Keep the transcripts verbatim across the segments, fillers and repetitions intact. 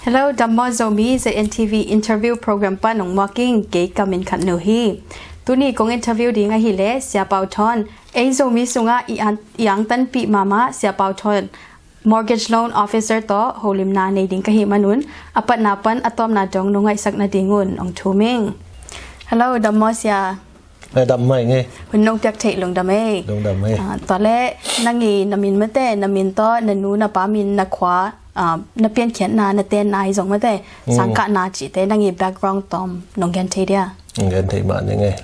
Hello, dam maw Zomi, Z N T V interview program pan ong muak ing, kei ka min Khat Nu hi. Tuni kong interview ding ahih leh Sia Pau Thawn, ei Zomi sungah i an-, i angtanpih mahmah Sia Pau Thawn, mortgage loan officer tawh holimna nei ding ka hih manun, a patna pan a tawpna dong nong ngaihsak nadingun ong thum ing. Hello, dam maw Sia. Eh, dam mai nge. Hun nong piak theih lungdam ei. Lungdam ei. Ah, tua leh nang i na min mate, na min tawh, na nu, na pa min, na khua, ah, na piankhiatna, na tenna hi zong mate, mm, sangkahna cihte, nang i background tawm nong gen thei dia? Nong gen thei mah ning ei.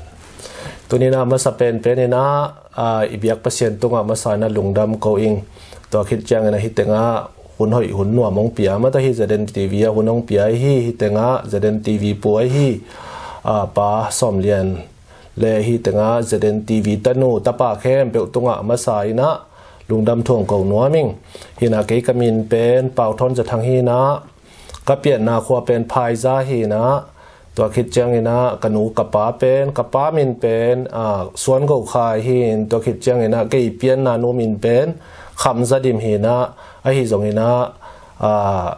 Tuni na masa penpen ina, ah, i biak Pasian tungah masa ina lungdam ko ing. Tua khit ciangin ahi tengah hun hoih hun nuam ong pia mata hi, Z N T V a hun ong pia hi, hi tengah Z N T V pua hi, ah, Pa Sawm Lian le hi tengah Z N T V tanu tapa khempeuh tungah masa ina lungdam thuang ko nuam ing. Hina kei ka min pen Pau Thawn Za Thang hina, ka pianna khua pen Phaiza hina, tua khit ciang ina ka nu ka pa pen, ka pa min pen, ah, Suan Go Khai hin, tua khit ciang ina kei pianna nu min pen Kham Za Dim hina, ahi zong ina, ah,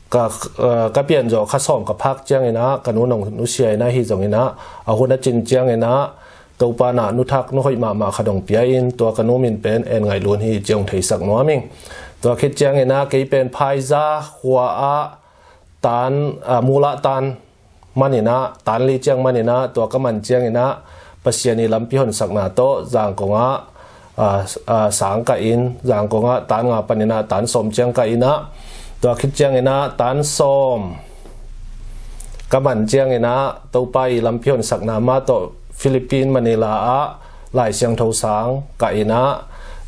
ka, ah, ka pian zawh kha sawm ka phak ciang ina ka nu nong nusia ina, ahi zong ina a hun a cin ciang ina Topa na nu thak nu hoih mahmah khat ong pia in, tua ka nu min pen En Ngaih Lun hi ci ong theisak nuam ing. Tua khit ciang ina kei pen Phaiza khua ah tan, ah, mul ah tan man ina, tan li ciang man ina, tua ka man ciang ina Pasian i lampi honsakna tawh Zangkong ah, ah, ah, sang kah in, Zangkong ah tan nga pan ina tan sawm ciang kah ina, tua khit ciang ina tan sawm ka man ciang ina Topa i lampi honsakna mah tawh Philippine Manila ah Lai Siangtho sang kah ina,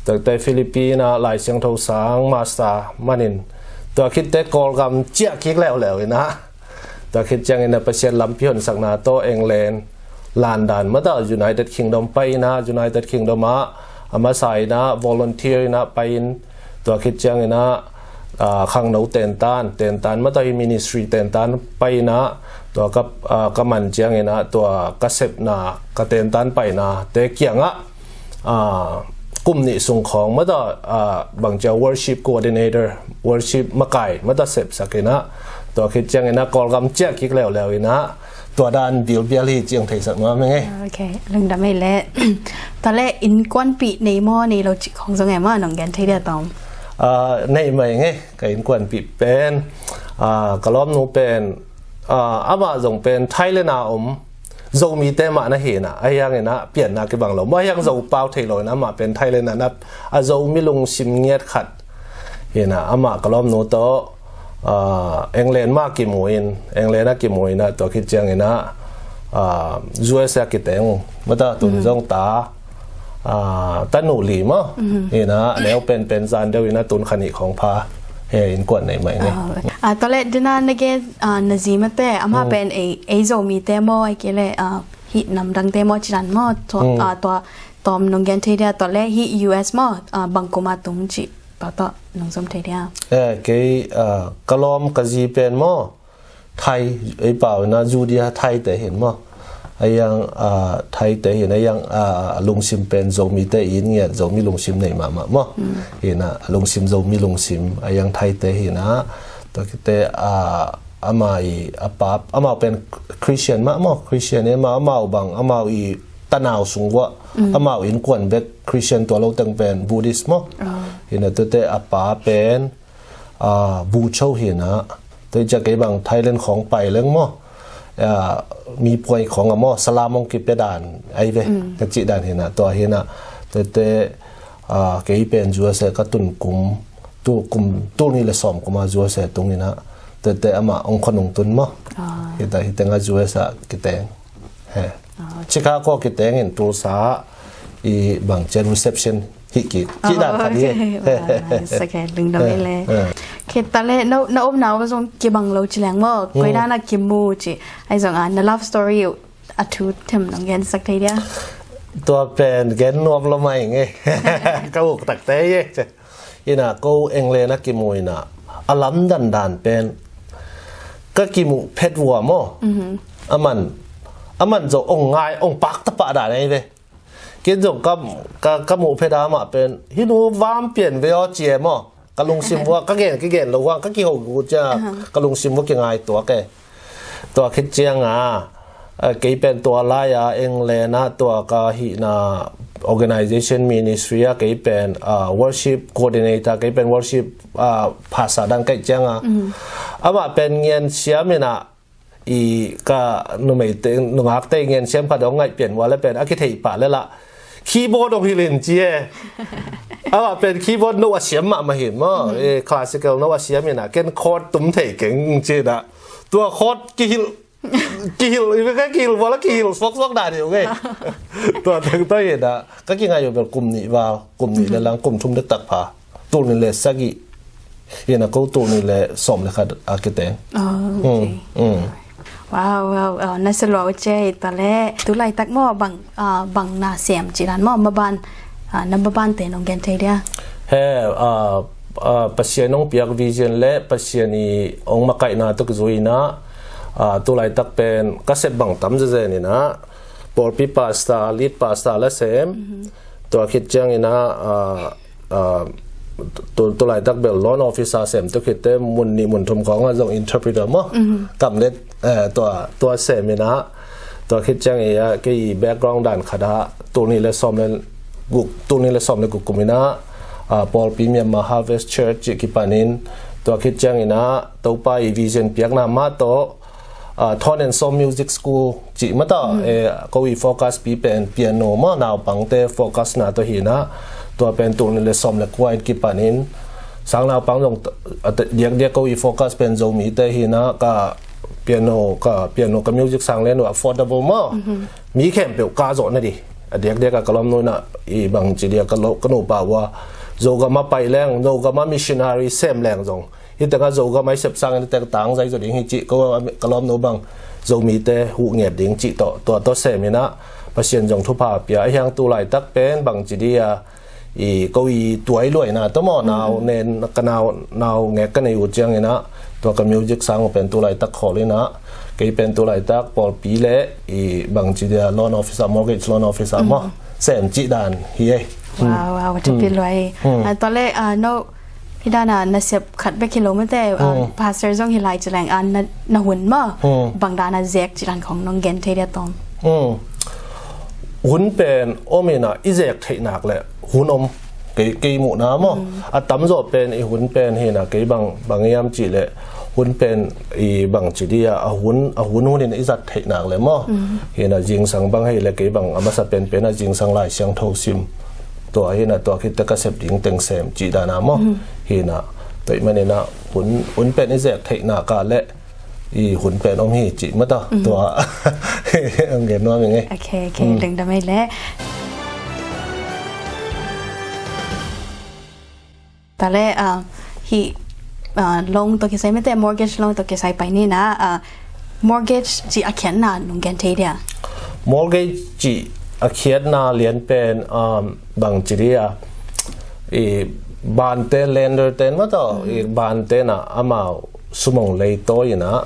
tuate Philippine ah Lai Siangtho sang master man in, tua khitte Kawlgam ciah kik leuleu ina, tua khit ciang ina Pasian lampi honsakna tawh England, London mata United Kingdom pai ina, United Kingdom ah a masa ina volunteer ina pai in, tua khit ciang ina, ah, khangno tentan, tentan mata hi ministry tentan pai ina, tua ka, ah, ka man ciang ina tua ka sepna, ka tentan paina te kiangah, ah, kum nih sung khawng mata, ah, bangcia worship coordinator, worship makai mata sepsak ina, tua khit ciang ina Kawlgam ciah kik leuleu ina, tua dan bilbial hi ci ong theisak nuam ing ei. Ah, ok, lungdam ei leh. Tua leh innkuanpih nei maw nei lo cih khawng zong e maw, nong gen thei dia tawm? Ah, nei mai ing ei, ka innkuanpih pen, ah, ka lawmnu pen, ah, amah zong pen Thailand a om Zomite mah na hi ina, ahi hang ina pianna kibang lo maw, ahi hang Zo pau thei lo ina, amah pen Thailand a na, a Zomi lungsim ngiat khat hi ina, amah ka lawmnu tawh, ah, England mah kimu in, England a kimu ina, tua khit ciang ina, ah, U S A kiteng mata tun zong ta, ah, tanu li maw. Ina a neu penpen zan deuh ina tun kha nih khawng pha, he innkuan nei mai ing ei. Ah, ah, tua leh dina na gen, ah, na zi mate, amah pen ei, ei Zomite maw, ahih kei leh, ah, hih namdangte maw, ci dan maw, tua, ah, tua tawm nong gen thei dia, tua leh hih U S maw, ah, bang kum a tung cih tua tawh nong zom thei dia? Eh, kei, ah, ka lawm ka zi pen maw, Thai, ei pau ina Judia Thaite hin maw. Ahi hang, ah, Thaite hin, ahi hang, ah, lungsim pen Zomite i ngiat, Zomi lungsim nei mahmah maw. Ina lungsim Zomi lungsim, ahi hang Thaite hi ina, tua khitte, ah, amah i, a pa, amau pen Christian mah maw, Christian e maw, amau bang, amau i tanau sung uah, amau innkuan bek Christian, tua lo teng pen Buddhist maw. Ina tuate a pa pen, ah, Bucho hi ina, tua i ciah kei bang Thailand khawng pai leng maw, ah, mi puai khawng a maw, salam ong kipia dan, ai ve, ka cih dan hi ina, tua hi ina, tuate, ah, kei pen U S A ka tun kum, tu kum, tul nih le sawm kum a U S A tung ina, tuate amah ong khonung tun maw. Ah. Hita, hi tengah U S A kiteng. He. Ah, ok. Chicago kiteng in Tulsa i bangcian reception hi kik. Cih dan khat hi. Oh, ok. Wow, nice. Ok, lungdam ei leh. He. Ok, tua leh na, na omna uh zong kibang lo ci leng maw. Koi dan a kimu ci. Ahi zong a, na love story uh a thu them nong gensak thei dia? Tua pen gen nuam lo mai ing ei. Ka uk takte ei. Ina ko England a kimu ina, a lamdang dan pen ka kimuh phet uh a maw. Aman, aman zong ong ngai, ong pak tapah dan ei ve. Kei zong ka, ka, ka muh phet a amah pen, hih nu vam pian ve aw ci e maw. Ka lungsim vua ka gen kigen lo vang ka kiho gu cia, ka lungsim vua kingai tuak e. Tua khit cianga, a, kei pen tua lai-a England ah tua ka hihna organization ministry ah kei pen, a, worship coordinator, kei pen worship, a, pastor dan kaih cianga. Amah pen ngian siam inah, i ka numeite, nungakte ngian siam khat hong ngaih pian vua le pen a kitheih pah le lah keyboard hong hilh in ci e. Amah pen keyboard no a siam mahmah hin maw, e, classical no a siam inah ken chord tum thei keng ci inah. Tua chord kihilh, kihilh, i ka kihilh vua la kihilh suaksuak dah deuh ngei. Tua teng tua hinah ka kingai uh bel kum nih val, kum nih le lang, kum thum le tak pha. Tul nih le sagih. Hinah ko tul nih le sawm le khat a kiteng. Wow, wow, na sa lua uh ce, tua le tu laitak maw bang, a, bang na sem ci dan maw, maban, a, na mabante nong gen thei dia? He, a, a, Pasian hong piak vision le Pasian i hong makaihna tuk zuina, a, tu laitak pen ka sep bang tam zezen inah, pawlpi pastor, lead pastor la sem. Tua khit ciang inah, a, a, tu, tu laitak bel loan officer sem tu khitte mun nih mun thum khawngah zong interpreter maw. Kam let, eh, tua, tua sem inah, tua khit ciang i, a, kei background dan khat ah, tul nih le sawm le guk, tul nih le sawm le guk kum inah, a, pawlpi Myanmar Harvest Church cih kipanin, tua khit ciang inah, Topa i vision piakna mah tawh, a, Thon and Som Music School cih mah tawh, e, ko i focus pi pen piano maw, naupangte focus na tawh hinah, tua pen tul nih le sawm le kua in kipanin, sang naupang zong, a, diakdiak ko i focus pen Zomite hinah, ka piano, ka piano, ka music sang len uh affordable maw. Mi khempeuh ka zawh na di. A diakdiak a ka lawmnu inah, i bang ci dia ka lo, ka nupa uh a Zogam a pai leng, Zogam a missionary sem leng zong. Hih tengah Zogam a i sep sangin hih teng tangzai zaw ding hi cih, ka, ka lawmnu bang Zomite huh ngiat ding cih tawh, tua tawh sem inah, Pasian zong thupha pia, a hiang tu laitak pen bang ci dia, i ko i tuai luaina tawh maw, nau nen, ka nau, nau ngek ka nei uh ciang inah, tua ka music sang uh pen tu laitak khawl inah, kei pen tu laitak pawlpi le, i bang ci dia loan officer, mortgage loan officer maw, sem cih dan hi ei. Wow, wow, tua pi luai. A, tua le, a, no, hi dan a na sep khat bek hi lo mate, a, pastor zong hi lai ci leng, a, na, na hun maw, bang dan a zek ci dan khong nong gen thei dia tawm. Hun pen om inah i zek theih nak le hun om, kei, kei muhna maw. A tamzaw pen i hun pen hinah kei bang, bang hiam cih le hun pen i bang ci dia, a hun, a hun hun in i zat theih nak le maw. Hinah zingsang bang hei le kei bang a masa penpen a zingsang Lai Siangtho sim. Tua hinah tua khitte ka sep ding teng sem cih dan a maw. Hinah, tua ahih man inah hun, hun pen i zek theih nak a le i hun pen om hi cih mah ta. Tua ang gen nuam ing ei. Ok, ok, dengdam ei le. Tua le, ah, hih, ah, loan tawh kisai mate, mortgage loan tawh kisai pai ni na, ah, mortgage cih a khiatna nong gen thei dia? Mortgage cih a khiatna lian pen, um, bang ci dia, i bante, lender ten mah ta, i bante na amau sum hong leitawi inah,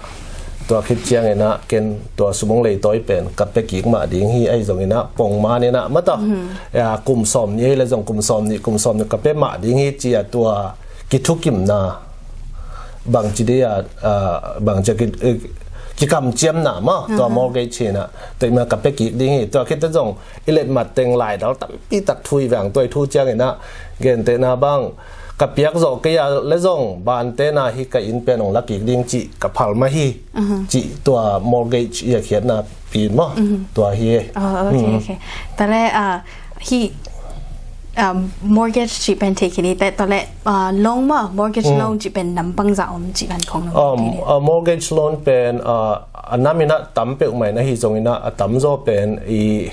tua khit ciang inah ken tua sum hong leitawi pen ka pia kik mah ding hi, ahi zong inah pongman inah mah ta. Ya, kum sawm nih hi le zong kum sawm nih, kum sawm nih ka pia mah ding hi ci a tua kithukimna, bang ci dia, ah, bang ci a ki, eh, kikamciamna mah, tua mortgage hi inah, tua inah ka pia kik ding hi, tua khit teh zong i letmat teng laidal tampi tak thu i vang tua i thu ciang inah, gentehna bang, ka piak zawh kei a le zong bante na hi ka inn pen hong la kik ding cih ka phal mah hi, cih tua mortgage i a khiatna pi maw, tua hi. Oh, ok, ok. Tua le, ah, hi, ah, mortgage cih pen thei khin hi teh, tua le, ah, loan maw, mortgage loan cih pen nam bangzah om cih van khong lo. Um, thei ding. Ah, mortgage loan pen, ah, a nam inah tam peuhmah inah hi zong inah a tamzaw pen i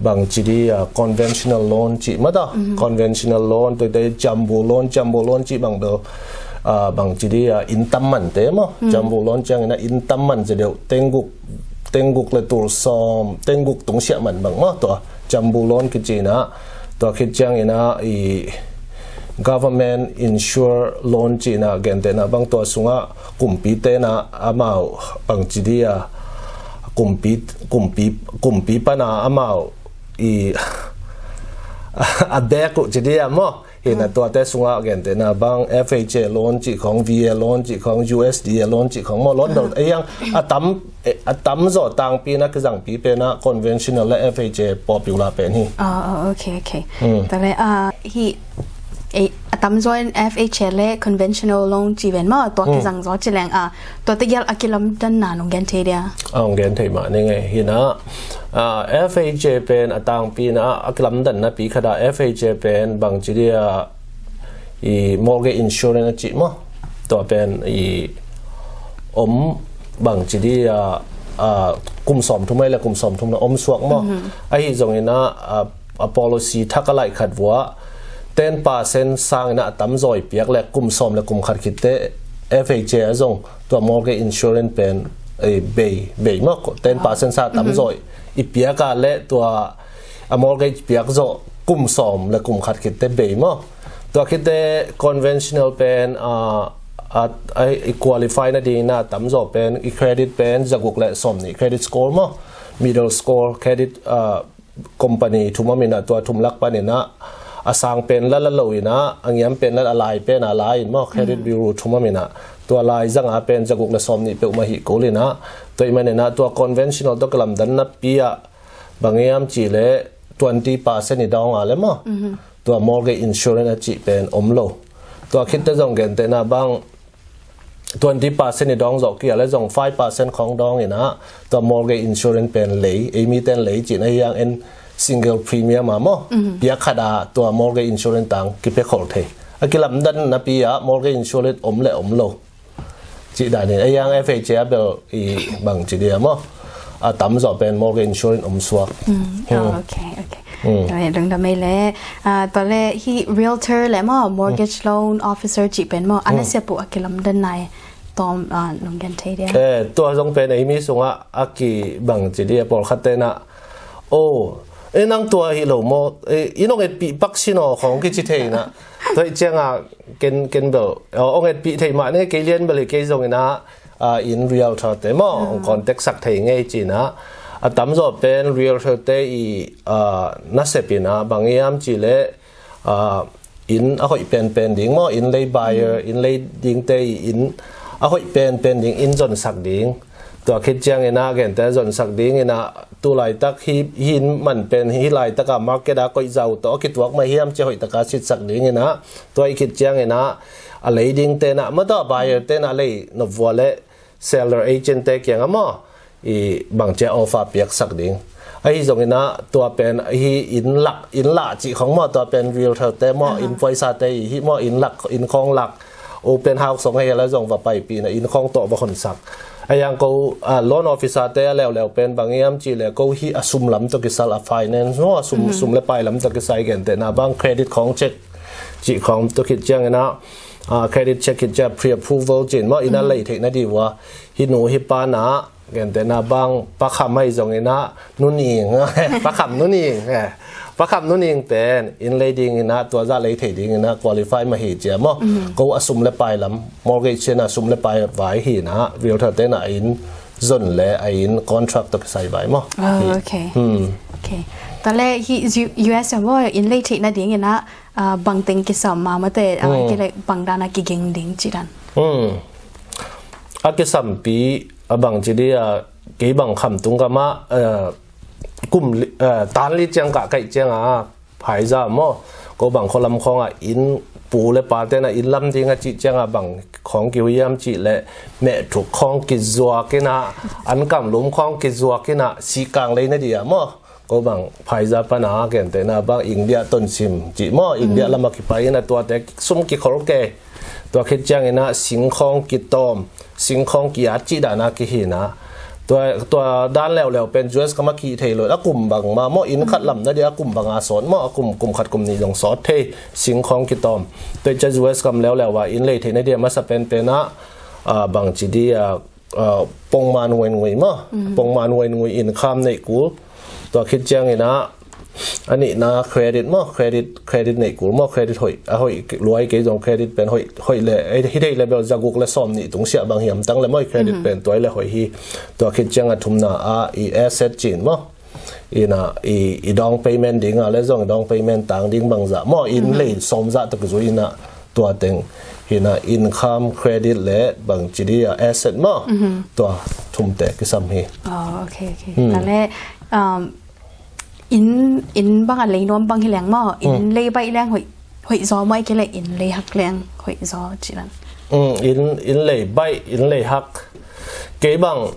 bang ci di, ah, conventional loan cih mah ta. Conventional loan, tua teh jumbo loan, jumbo loan cih bang bel, ah, bang ci di, ah, inn tam mante maw. Jumbo loan ciang inah inn tam man zia deuh, teng guk, teng guk le tul sawm, teng guk tung siah man bang maw, tua jumbo loan kici inah, tua khit ciang inah i government insure loan ci inah, gentehna bang tua sungah kumpi te na amau bang ci di a, kumpi, kumpi, kumpi pana amau i a bek uh ci di a maw, Hi na, tuate sungah gentehna bang F H A loan cih khong, V A loan cih khong, U S D A loan cih khong maw, loan bel ei ang a tam, eh, a tamzaw tangpi na kizangpi pen a conventional le F H A popular pen hi. Oh, oh, okay, okay. Tua le, ah, hi, eh, a tamzaw in F H A le conventional loan ci ven maw, tua kizangzaw ci leng, ah, tuate gel a kilamdanna nong gen thei dia? A, nong gen thei mah ning ei. Hi na, ah, F H A pen a tangpi na a kilamdanna pi khat a, F H A pen bang ci dia, i mortgage insurance a cih maw, tua pen i om bang ci dia, ah, kum sawmthum ai le kum sawmthum na om suak maw. Ahi zongin a, ah, a policy thak a laih khat vua ten percent sangin a tamzaw i piak le kum sawm le kum khat khitte F H A a zong tua mortgage insurance pen, eh, bei, bei maw, ten percent sa tamzaw i piak a le tua a mortgage piak zawh kum sawm le kum khat khitte bei maw. Tua khitte conventional pen, ah, ah, ah, i qualify nading na tamzaw pen i credit pen zaguk le sawmnih credit score maw, middle score credit, ah, company thum om in a, tua thum lak panin a, a sang pen la la lo in a, a ngiam pen la, a lai pen a lai in maw, credit bureau thum om in a, tua lai zanga pen zaguk le sawmnih peuhmah hi kul in a, tua i manin a tua conventional tua kilamdanna pi a bang hiam cih le twenty percent i dawng a le maw, tua mortgage insurance a cih pen om lo. Tua khitte zong gentehna bang twenty percent i dawng zawh kei a le zong five percent khong dawng in a, tua mortgage insurance pen lei, ei miten lei cihna hi ang en, single premium a maw, piak khat a tua mortgage insurance tang kipia khol thei. A kilamdanna pi a mortgage insurance om le om lo cih dan in, ei ang F H A a bel i bang ci dia maw, a tamzaw pen mortgage insurance om suak. Oh, okay, okay. Tua le, lungdam ei le, ah, tua le hi realtor le maw, mortgage loan officer cih pen maw, a nasep uh a kilamdanna i tawm, ah, nong gen thei dia? Eh, tua zong pen ei mi sungah a kibang ci dia, pawlkhat tena, oh, eh, nang tua hi lo maw, eh, i nong etpih pak sin aw khong kici thei na. Tua i cianga ken, ken bel, oh, ong etpih thei mah ne, kei lian bel hi kei zong in a, ah, in realtor te maw, ong contact sak thei ngei ci na. A tamzaw pen realtor te i, ah, nasep in a, bang hiam cih le, ah, in a hoih penpen ding maw, in lei buyer, in lei dingte i in a hoih penpen ding in zonsak ding. Tua khit ciangin a gente zonsak dingin a, tu laitak hi, hi in man pen hi laitak a market a koih zau tawh a kituak mah hiam ci a hoih taka sitsak dingin a, tua i khit ciangin a, a lei dingte na, mata buyer te na lei nopvua le seller agent te kiang a maw, i bangcia offer piaksak ding. Ahi zongin a tua pen hi in lak, in lah cih khong maw, tua pen realtor te maw, in poisa te i hi maw, in lak, in khong lak, open house khong a hi a la zong va paipih na, in khong tawh va honsak. A yang ko, ah, loan officer te a leuleu pen bang hiam cih le ko hi a sum lam tawh kisai a finance maw, a sum, sum le pai lam tawh kisai gentehna bang credit khong check cih khong tawh khit ciangin a, ah, credit check khit ciang pre-approval cih maw, in a lei theih na di ua, hi nu hi pa na, gentehna bang, pakham ahi zongin a, nuning, pakham nuning, eh, pakham nuning pen, in lei dingin a, tua zah lei thei dingin a, qualify mah hi cia maw. Ko a sum le pai lam, mortgage cian a sum le pai vai hi na, realtor te na in zon le a in contract tawh kisai vai maw. Oh, okay. Okay. Tua le hi U-, U S a maw, in lei theih na dingin a, ah, bang teng kisam ma mate, ah, ki le bang dan a kiging ding ci dan. A kisampi a bang ci di a, kei bang Khamtung gam a, eh, kum li, eh, tan li ciang kah kaih ciang a, phaiza maw, ko bang khualam khawng a in pu le pa te na in lam ding a cih ciang a bang khawng kihuiam cih le meh thuk khawng kizuak in a, an kam lum khawng kizuak in a, sikang lei na di a maw. Ko bang phaiza pan a gentehna bang India tonsim cih maw, India lam a kipai in a tuate sum kikhol kei. Tua khit ciangin a singkhawng kitawm, singkhawng ki-at cih dan a kihi na. Tua, tua dan leuleu pen U S gam a kih thei lo, a kum bang ma maw, in khat lam na di a kum bang a sawt maw, a kum, kum khat kum nih zong sawt thei, singkhawng kitawm. Tua i cia U S gam leuleu a in lei thei na di a masa penpen a, ah, bang ci di a, ah, pongman wen ngui maw, pongman wen ngui in kham neih kul. Tua khit ciangin a, a nihna credit maw, credit, credit neih kul maw, credit hoih, a hoih luai kei zong credit pen hoih, hoih le, eh, hi thei le bel zaguk le sawm nih tung siah bang hiam tang le maw, credit pen tuai le hoih hi. Tua khit ciang a thumna a i asset cin maw, Ina i, i down payment ding a le zong i down payment tang ding bangzah maw, inn lei sawmzah tawh kizui ina tua teng. Ina income, credit le bangci di a asset maw, tua thumte kisam hi. Oh, okay, okay. Tale um, inn, inn bang a lei nuam bang hi leng maw, inn lei baih leng hoih, hoih zaw maw, i ke le inn lei hak leng hoih zaw ci lan. Inn, inn lei baih, inn lei hak. Kei bang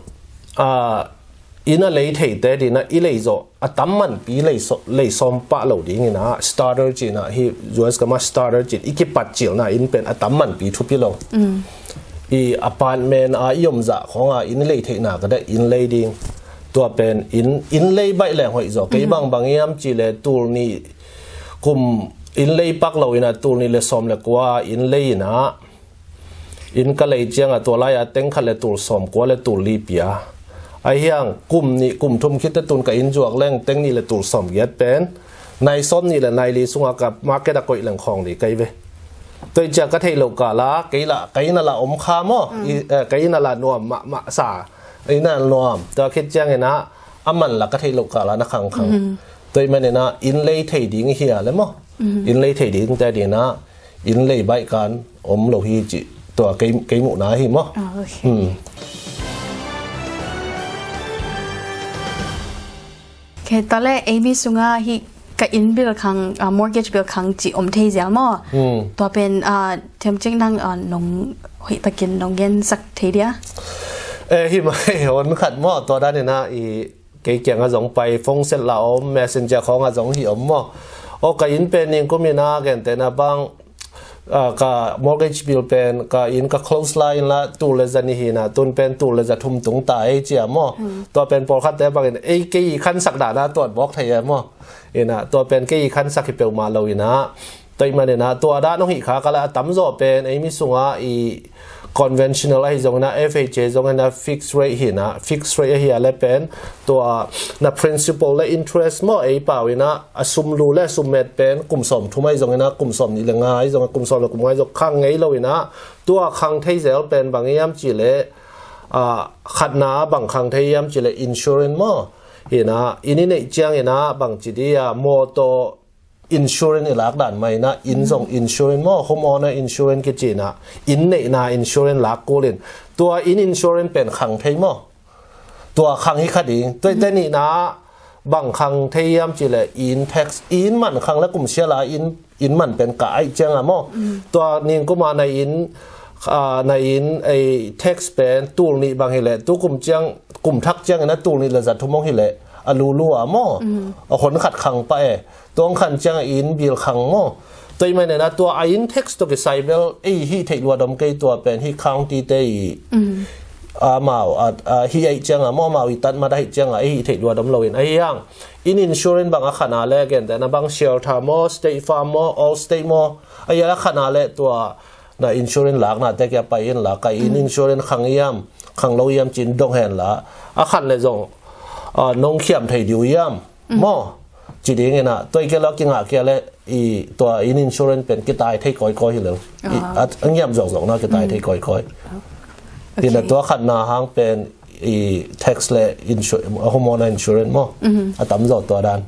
a inn a lei theite dina i lei zawh a tam manpi lei sawm pah lo dingina starter cina hi, US gama starter cin i kipat cilna inn pen a tam manpi thupi lo. I apartment a i omzah khawnga inn lei theihna ka deh, inn lei ding. Tua pen inn, inn lei baih leng hoih zaw. Kei bangbang iam ci le tul nih kum inn lei pak lo ina tul nih le sawm le kua inn lei ina inn ka lei cianga tua laia teng khat le tul sawm kua le tul li pia. Ahi hiang kum nih kum thum khitte tun ka inn zuak leng teng nih le tul sawm giat pen nai sawm nih le nai li sunga ka market a koih leng khawng li kai ve. Tua i cia ka theih loh kala kei la ka inn a la om kha maw, ka inn a la nuam mahmah sa, inn a nuam. Tua khit ciangina a man la ka theih loh kala na khangkhang. Tua i manina inn lei thei ding hi a le maw, inn lei thei dingte dina inn lei baih kan om lo hi ci, tua kei, kei muhna hi maw. Kei tale eimi sunga hi ka inn bil khang, mortgage bil khang ci om thei zial maw. Tua pen thiamcik nang nong hoih takin nong gensak thei dia? E hi mai hon khat maw, tua danina i kei kianga zong pai, phone set la om, messenger khawnga zong hi om maw. Aw ka inn pen ningkumina gentehna bang ka mortgage bill pen ka inn ka close la inla tul le za nih hina, tun pen tul le za thum tung ta ei cia maw. Tua pen pawlkhatte bangin ei kei i khansak dana tuat bawk thei e maw. Ina tua pen kei i khansak hi peuhmah lo ina. Tua i manina tua dan hong hih kha kala a tamzaw pen eimi sunga i conventional ahi zongina, F H A zongina fixed rate hina, fixed rate ahi a le pen tua na principal le interest maw ei pau ina a sum lu le a sum met pen kum sawm thum ahi zongina kum sawm nih le nga ahi zongina kum sawm le kum nga ahi zong khang ngei lo ina tua khang thei zel pen bang iam ci le khatna bang khang thei iam ci le insurance maw. Hina inn i neih ciangina bang ci dia mawtaw insurance i lak dan maina inn zong insurance maw, home owner insurance kicina inn neihna insurance lak kulin tua inn insurance pen khang thei maw. Tua khang hi kha ding. Tua i tenihna bang khang thei iam ci le inn tax, inn man khang le kum siala inn, inn man pen ka aih cianga maw. Tua ningkuma na inn, na inn ei tax pen tul nih bang hi le tu kum ciang, kum thak ciangina tul nih le za thum hong hi le a lulu a maw. A hon khat khang pah e. Tua hong khan cianga inn bill khang maw. Tua i manina tua a inn tax tua kisai bel ei hih theih luat om kei, tua pen hih county te i amau hih aih cianga maw, amau i tatmat ahih cianga ei hih theih luat om loin ahi hang. Inn insurance bang a khana le gentehna bang Shelter maw, State Farm maw, Allstate maw, ahi a khana le tua na insurance lakna te kia pai in la, ka inn insurance khang iam, khang lo iam cin dong hen la, a khan le zong nong khiam thei diu iam maw. Ci dingina tua i kia lo kingah kia le i tua inn insurance pen kitai thei kawikawi hi lo. A ngiam zawkzawkna kitai thei kawikawi. Ina tua khatna hang pen i tax le homeowner insurance maw. A tamzaw tua dan.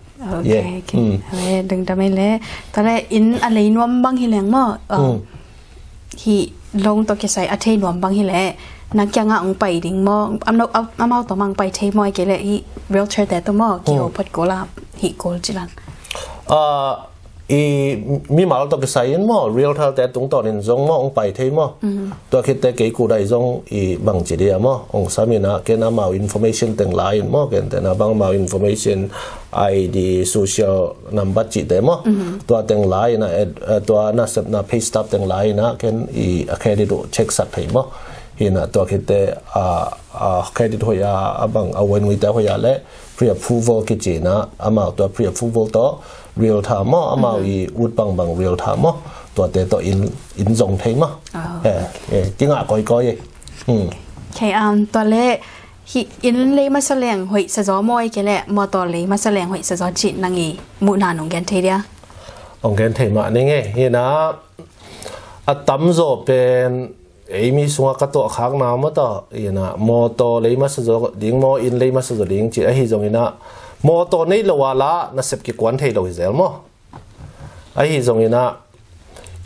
Dangdamai le tale inn a lei nuam bang hi leng maw. Hih loan tawh kisai a thei nuam bang hi leh na kiangah hong pai ding maw? Amau tawh mah hong pai thei maw? Ahih kei leh hih realtor te tawh maw kiho phot kul a hih kul ci lan. I mimal tawh kisai in maw, realtor te tungtawn in zong maw hong pai thei maw? Tua khitte kei kudai zong i bangci dia maw hong sam ina, ken amau information teng la in maw, ken tena bang amau information, I D, social number cihte maw. Tua teng la ina, tua nasepna pay stub teng la ina ken i a credit uh check sak thei maw. Hina tua khitte a credit hoih a, a bang a uainuite hoih a le pre-approval kici ina, amau tua pre-approval tawh realtor maw, amau i ut bangbang realtor maw, tuate tawh in, in zong thei maw. Kingah kawikawi. Tua le hih inn lei masa leng hoih sa zaw maw, ahih kei leh mawtaw lei masa leng hoih sa zaw cih nang i muhna nong gen thei dia? Hong gen thei mah ning e. Hina a tamzaw pen eimi sungah ka tuahkhakna maw, tawh ina mawtaw lei masa zaw ding maw, inn lei masa zaw ding cih ahi zong ina Mawtaw nei lo a la nasep kikuan thei lo hi zel maw? Ahi zongin ah,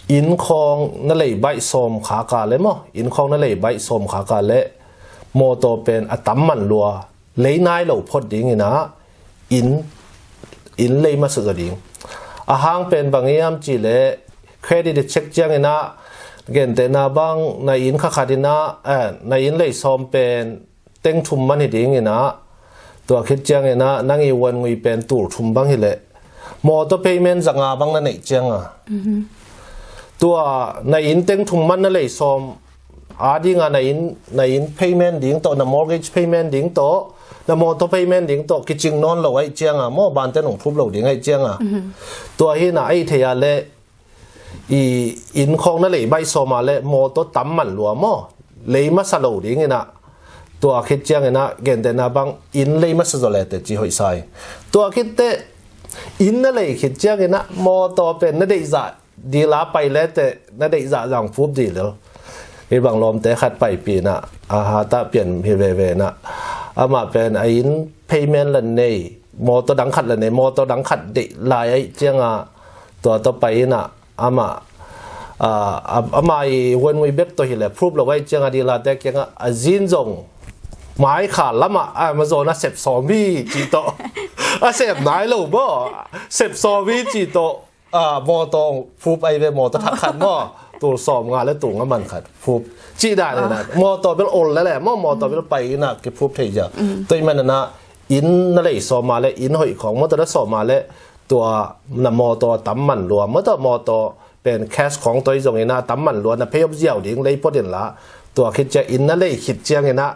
inn khawng na lei baih sawm khak a le maw, inn khawng na lei baih sawm khak a le mawtaw pen a tam man lua, lei nai lo phot dingin ah, inn, inn lei masa zaw ding. A hang pen bang hiam cih leh, credit check ciangin ah, gentehna bang na inn kha khat in ah, eh, na inn lei sawm pen teng thum man hi dingin ah, tua khit ciangin ah, nang i huan ngui pen tul thum bang hi leh, mawtaw payment za nga bang na neih ciang a, tua na inn teng thum man na lei sawm a ding a, na inn, na inn payment ding tawh, na mortgage payment ding tawh, na mawtaw payment ding tawh kicing nawn lo ahih ciang a maw, bante nong phup lo ding ahih ciang a, tua hi in ah, ahih theih a leh i inn khawng na lei baih sawm a le mawtaw tam man lua maw, lei masa lo dingin ah, tua khit ciangin ah, gentehna bang inn lei masa zaw le teh ci hoih sa hi. Tua khit teh inn na lei khit ciangin ah, mawtaw pen na deih zah dil a pai le teh, na deih zah zong phup dih lel. Hih bang lawmte khat paipih in ah, a hat ah pian hi veve in ah, amah pen a inn payment la nei, mawtaw dang khat la nei, mawtaw dang khat deih lai ahih ciang a, tua tawh pai in ah, amah, ah, a, amah i huan ngui bek tawh hi leh phup lo ahih ciang a, dealer te kiang ah, a zin zong mai kha lam ah, a, amah zaw na sep sawm hi ci tawh, a sep nai lo maw, sep sawm hi ci tawh, ah, mawtaw phup ahi ve, mawtaw thak khat maw, tul sawm nga le tul nga man khat phup cih dan in ah, mawtaw bel ol le le maw, mawtaw bel pai in ah kiphup thei zia. Tua ahih manin ah, inn na lei sawm a le, inn hoih khawng mawtaw na sawm a le, tua na mawtaw a tam man lua, mawtaw, mawtaw pen cash khawng tawh hi zongin ah, tam man lua, na pay off ziau ding lei phot in la, tua khit ciang inn na lei khit ciangin ah,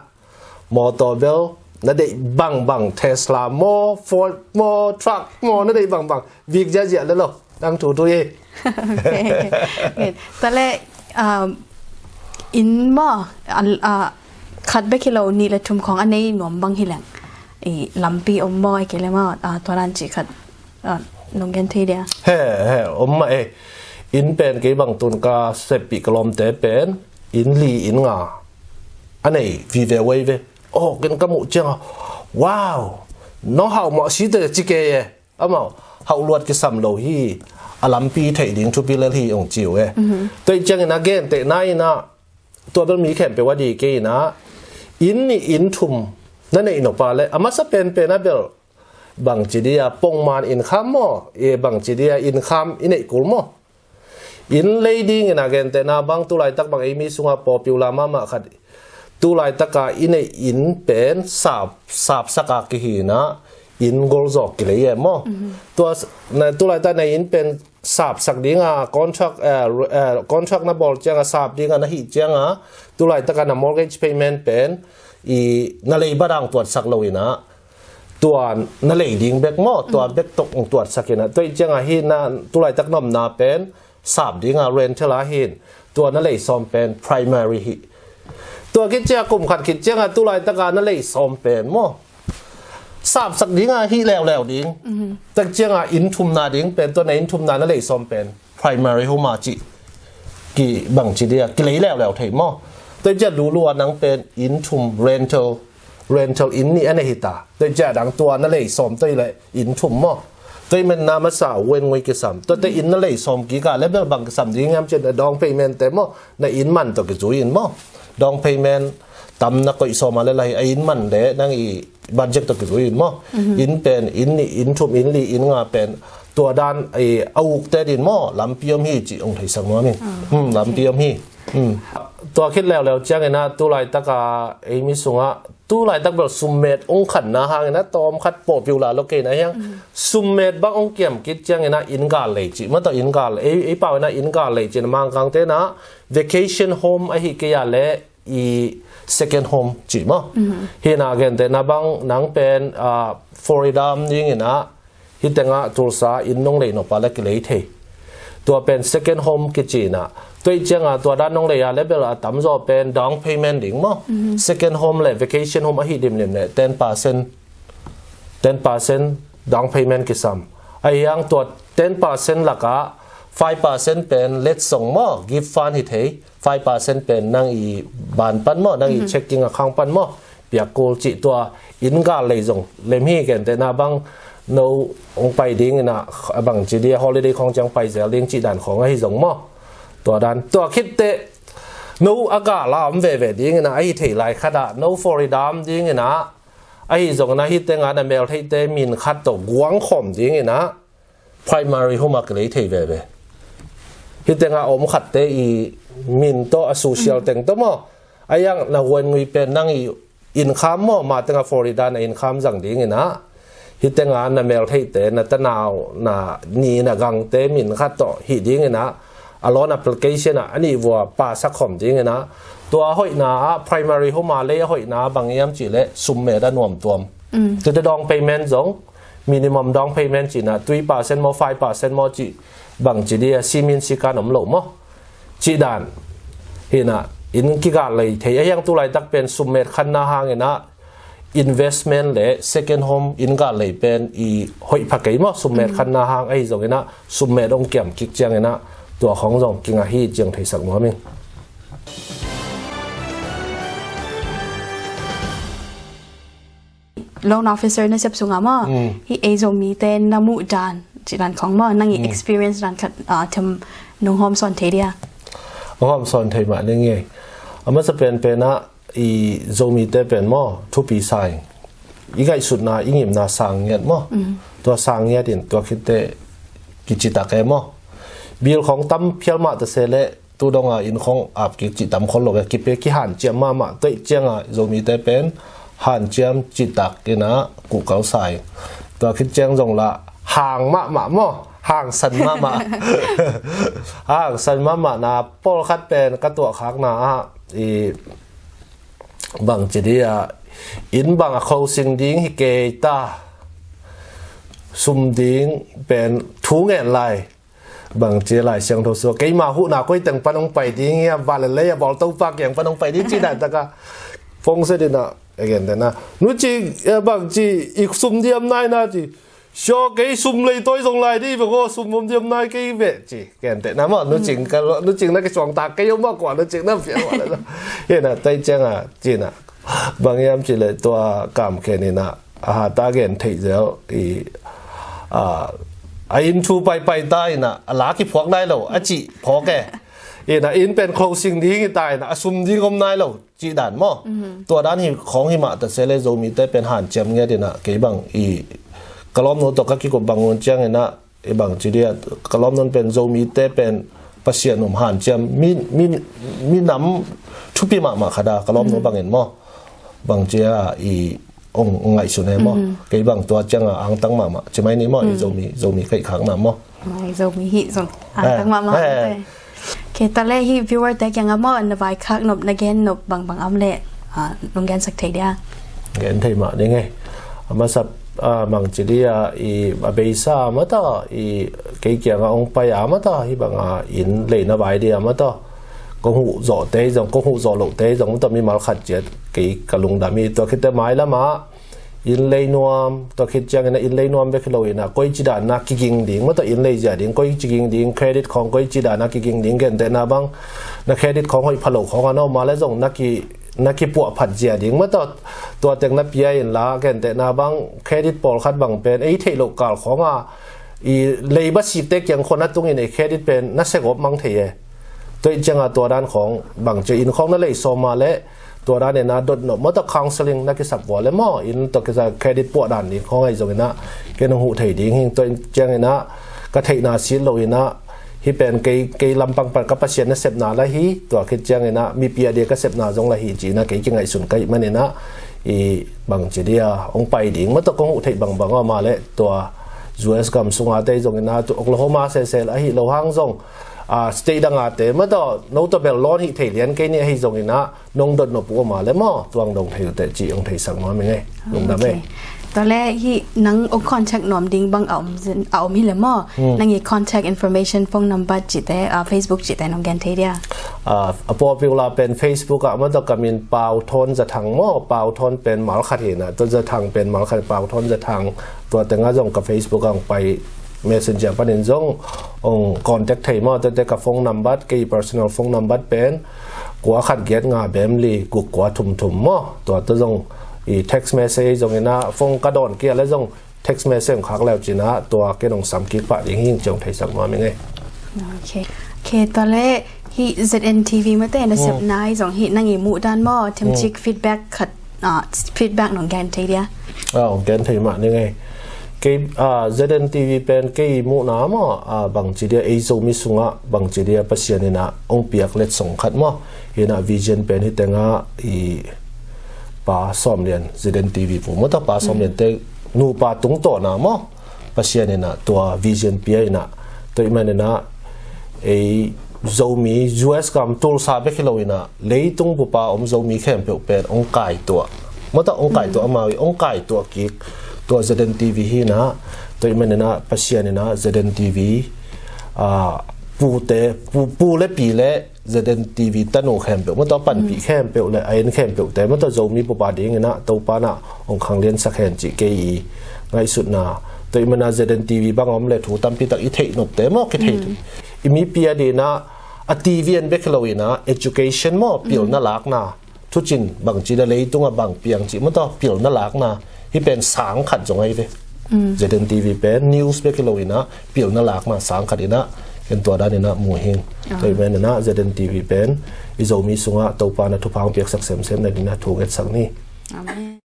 mawtaw bel na deih bangbang, Tesla maw, Ford maw, truck maw, na deih bangbang vik ziahziah le lo, nang thu thu hi. Okay, okay. Tua le, um, inn maw, a, a, khat bek hi lo, nih le thum khawng a nei nuam bang hi leng, i lampi om maw, ahih kei le maw, a, tua dan cih khat, a, nong gen thei dia? He, he, om mah e. Inn pen kei bang tun ka seppih ka lawmte pen inn li inn nga a nei vive uh ahi ve. Aw, ken ka muh ciang a, wow, nong hauh mawh si teh ci kei e. Amau hauh luat kisam lo hi, a lampi theih ding thupi lel hi ong ci uh e. Tua ahih ciangin a gentehna in ah, tua bel mi khempeuh a di kei in ah, inn nih inn thum na neih nop a le, a masa penpen a bel bangci dia pongman inn kham maw, e, bangci dia inn kham i neih kul maw? Inn lei dingin a gentehna bang, tulaitak bang ei mi sungah popular mahmah khat, tulaitaka i neih inn pen sap, sapsak a kihi in ah, inn golzawk kilei e maw? Tua s-, na, tulaitak na inn pen sapsak dinga contract, eh, eh, contract na bawl cianga sap dinga na hih cianga, tulaitaka na mortgage payment pen i na lei badang tuatsak lo in ah, tua na lei ding bek maw, tua bek tawh ong tuatsak in ah, tua ahih cianga hih na tulaitak na omna pen sap dinga rental a hi in, tua na lei sawm pen primary hi. Tua khit cianga kum khat khit cianga tulaitaka na lei sawm pen maw, sapsak dinga hih leuleu ding. Tua cianga inn thumna ding pen, tua na inn thumna na lei sawm pen primary home a cih, kibangci dia kilei leuleu thei maw? Tua cianga lulu a nang pen inn thum rental, rental inn nih a nei hi ta. Tua cianga dang tua na lei sawm tua hi leh inn thum maw? Tua ahih manin a masa wen ngui kisam. Tuate inn na lei sawm kik a le bel bang kisam ding hiam cih leh down payment te maw, na inn man tawh kizui in maw? Down payment tam na koih sawm a le lai a inn man le nang i budget tawh kizui in maw? Inn pen, inn nih, inn thum, inn li, inn nga pen tua dan, eh, a ukte din maw, lampi om hi cih ong theisak nuam ing. Hmm, lampi om hi. Hmm. Tua khit leuleu ciangin a tulaitaka ei mi sungah, tulaitak bel summet ong khanna hangin a tawm khat popular lo kei na hiang. Summet bang ong kiam kik ciangin a inn gal lei cih. Mataw inn gal, ei, ei pau in a inn gal lei cih na Mangkangte na vacation home ahi kei a le i second home cih maw? Hi na gentehna bang nang pen, ah, Florida om dingin a, hih tengah Tulsa inn nong lei nop a le kilei thei. Tua pen second home kici in a. Tua ahih cianga tua dan nong lei a le bel a tamzaw pen down payment ding maw? Second home le vacation home ahi dimlim le ten percent, ten percent down payment kisam. Ahi hang tua ten percent lakah five percent pen letsong maw, gift fund hi thei. Five percent pen nang i ban pan maw, nang i checking account pan maw, piak kul cih tua inn gal lei zong lem hi. Gentehna bang no hong pai ding in ah, a bangci dia holiday khawng ciang pai zel ding cih dan khawng ahi zong maw. Tua dan, tua khit teh no a gal a om veve ding in ah, ahi thei lai khat ah no Florida om ding in ah, ahi zong in ah hih teng ah na meltheihte min khat tawh guang khawm ding in ah, primary home ah kilei thei veve. Hih teng ah om khatte i min tawh, a social teng tawh maw, a iang na huan ngui pen nang i income maw, ma teng ah Florida na income zang ding in ah, hih teng ah na meltheihte, na tanau, na ni, na gangte min khat tawh hih ding in ah, a loan application ah a nih vua pass a khawm ding in ah, tua a hoihna ah, primary home ah lei a hoihna bang hiam cih leh summet a nuamtuam. Tua teh down payment zong, minimum down payment cih in ah three percent maw, five percent maw cih, bangci dia simin sikan om lo maw, cih dan hi in ah, inn kigal lei thei. A hiang tu laitak pen summet khanna hang in ah, investment le second home inn gal lei pen i hoih pha kei maw, summet khanna hang. Ahi zong in ah summet hong kiam kik ciang in ah, tua khawng zong kingah hi cih hong theisak nuam ing. Loan officer na sep sungah maw, hih ei Zomite na muh dan, cih dan khawng maw, nang i experience dan khat, ah, them nong hawm sawn thei dia? Hawm sawn thei mah ning ei. A masa penpen ah i Zomite pen maw, thupi sa ing. I ngaihsutna, i ngimna sang ngiat maw. Tua sang ngiat in, tua khit teh kicitak e maw. Bill khawng tam phial mah ta se leh, tu dong a inn khawng ap kik cih tam khol lo e, kipia kihanciam mahmah. Tua ciang a Zomite pen hanciam citak in ah kuhkal sa ing. Tua khit ciang zong lah hang mahmah maw, hangsan mahmah. Hangsan mahmah na, pawlkhat pen ka tuahkhakna ah, i bangci dia, inn bang a closing ding hi kei ta, sum ding pen thu ngen lai. Bangci Lai Siangtho sua, keima huhna koi teng pan hong pai ding hiam, van le lei a bawl Topa kiang pan hong pai ding cih dan tak a, phone set in ah, a gentehna, nu cing, eh, bangci, i sum diam nai na ci. Sio, kei sum lei tawi zong lai dih ve ko, sum om diam nai kei ve ci. Gentehna maw, nu cing ka, nu cing na kisuangtak kei om mah kua, nu cing na piang mah na. Hi na, tai ciang a, ci na. Bang hiam cih leh tua kam khen in ah, a hata gen theih zel i, a, a inn thu paipai ta in ah, a la kiphuak nai lo, a cih phawk e. In ah inn pen closing ding hi ta in ah, a sum ding om nai lo, cih dan maw. Tua dan hi khawng hi mah ta se leh Zomite pen hanciam ngiat in ah, kei bang i ka lawmnu tawh ka kikup bang un ciang in ah, i bangci dia, ka lawmnu pen Zomite pen Pasian um hanciam, mi, mi, minam thupi mahmah khat a, ka lawmnu bangin maw. Bangci a i ong ngaihsun e maw. Kei bang tua ciang a angtang mahmah. Ci mai ni maw, i Zomi, Zomi kaihkhakna maw. Mai Zomi hi zong angtang mahmah. Kei ta leh hi viewer te kiang a maw, na vaikhak nop, na gen nop bangbang om leh, ah, nong gensak thei dia? Gen thei mah ning ei. A masa, ah, bangci dia, i a beisa mah ta, i kei kiang a ong pai a mah ta, hi bang a inn leina vai dia mah ta, kong huh zawh te zong, kong huh zawh loh te zong mah ta, mimal khat ciat kei ka lungdam hi. Tua khit teh mailam ah inn lei nuam, tua khit ciang in ah inn lei nuam bek hi lo in ah, koi ci dan a kiging ding mah ta, inn lei zia ding koi ci ging ding, credit khawng koi ci dan a kiging ding, gentehna bang na credit khawng hoih pha lo khawng a na om a leh zong na ki, na kipuah phat zia ding mah ta, tua teng na pia in la, gentehna bang credit pawlkhat bang pen ei theih loh kal khawng a, i lei ba sikte kiang khawng na tung in ei credit pen na segawp mang thei e. Tua i ciang a tua dan khawng bangci inn khawng na lei sawm a leh, tua dan in ah dotnop mah ta, counseling na kisak vua leh maw, inn tawh kisa credit puah dan ding khawng ahi zong in ah, kei nong huh thei ding hi. Tua ciang in ah ka theihna sit lo in ah, hi pen kei, kei lampang pan ka Pasian nasepna lah hi, tua khit ciang in ah mipi a dia ka sepna zong lah hi ci in ah kei kingaihsun ka hih man in ah, i bangci dia ong pai ding mah ta, kong huh theih bangbang om a leh, tua U S gam sung a te zong in ah, tu Oklahoma sese lah ahi lo hang zong, ah, state dang a te mah ta, no tawh bel loan hih thei lian kei ni ahi zong in ah, nong dotnop uh om a leh maw, tuang dong thei uh teh ci ong theisak nuam ing ei. Lungdam ei. Tua leh hi nang ong contact nuam ding bang a om, a om hi leh maw, nang i contact information, phone number cihte, ah, Facebook cihte nong gen thei dia? Ah, a popular pen Facebook ah mah ta, ka min Pau Thon Za Thang maw, Pau Thon pen mal khat hi na, tua Za Thang pen mal khat, Pau Thon Za Thang, tua teng ah zong ka Facebook ah ong pai, Messenger panin zong ong contact thei maw. Tua teh ka phone number, kei personal phone number pen kua khat giat nga bem li guk kua thum thum maw. Tua tawh zong I text message zong ina, phone ka dawn kei a le zong text message hong khak leu cina tua ken hong sam kik pah ding hi ing ci hong theisak nuam ing ei. Ok. Ok, tua le hih Z N T V mate na sepna hi zong hih nang i muh dan maw, themcik feedback khat, ah, feedback nong gen thei dia? Ah, hong gen thei mah ning ei. Kei, ah, Z N T V pen kei i muhna maw, ah, bangci dia ei Zomi sungah bangci dia Pasian ina hong piak letsong khat maw. Hina vision pen hi tenga i Pa Sawm Lian, Z N T V pu maw, tua Pa Sawm Lian te nupa tungtawna maw, Pasian ina tua vision pia ina, tua i man ina ei Zomi U S gam Tulsa bek hi lo ina leitung bupa om Zomi khempeuh pen hong kaituah maw, tua hong kaituah, amau i hong kaituah kik tua Z N T V hi ina, tua i man ina Pasian ina Z N T V, ah, pute, pu, pu le pi le Z N T V tanu khempeuh maw, tua panpih khempeuh le a en khempeuh te maw, tua Zomi bupa ding ina Topa na hong khangliansak hen cih kei i ngaihsutna. Tua i man ina Z N T V bang om le thu tampi tak i theih nop te maw, kithei thu. I mipi a ding ina a T V en bek hi lo ina education maw, pilna lakna, thucin bangci dia leitung a bang piang cih maw, tua pilna lakna hi pen sang khat zong ahi ve. Z N T V pen news bek hi lo ina pilna lakna sang khat ina ken tua dan ina mu hing. Tua i man ina Z N T V pen i Zomi sungah Topa na thupha hong piaksak semsem na ding ina thu ngetsak ni. Amen.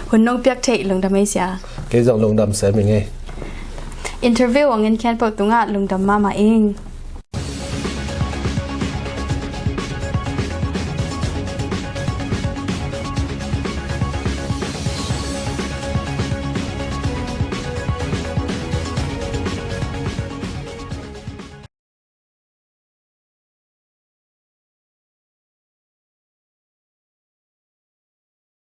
Hun nong piak theih lungdam ei sia. Kei zong lungdam sem ing ei. Interview hong en khempeuh tungah lungdam mahmah ing.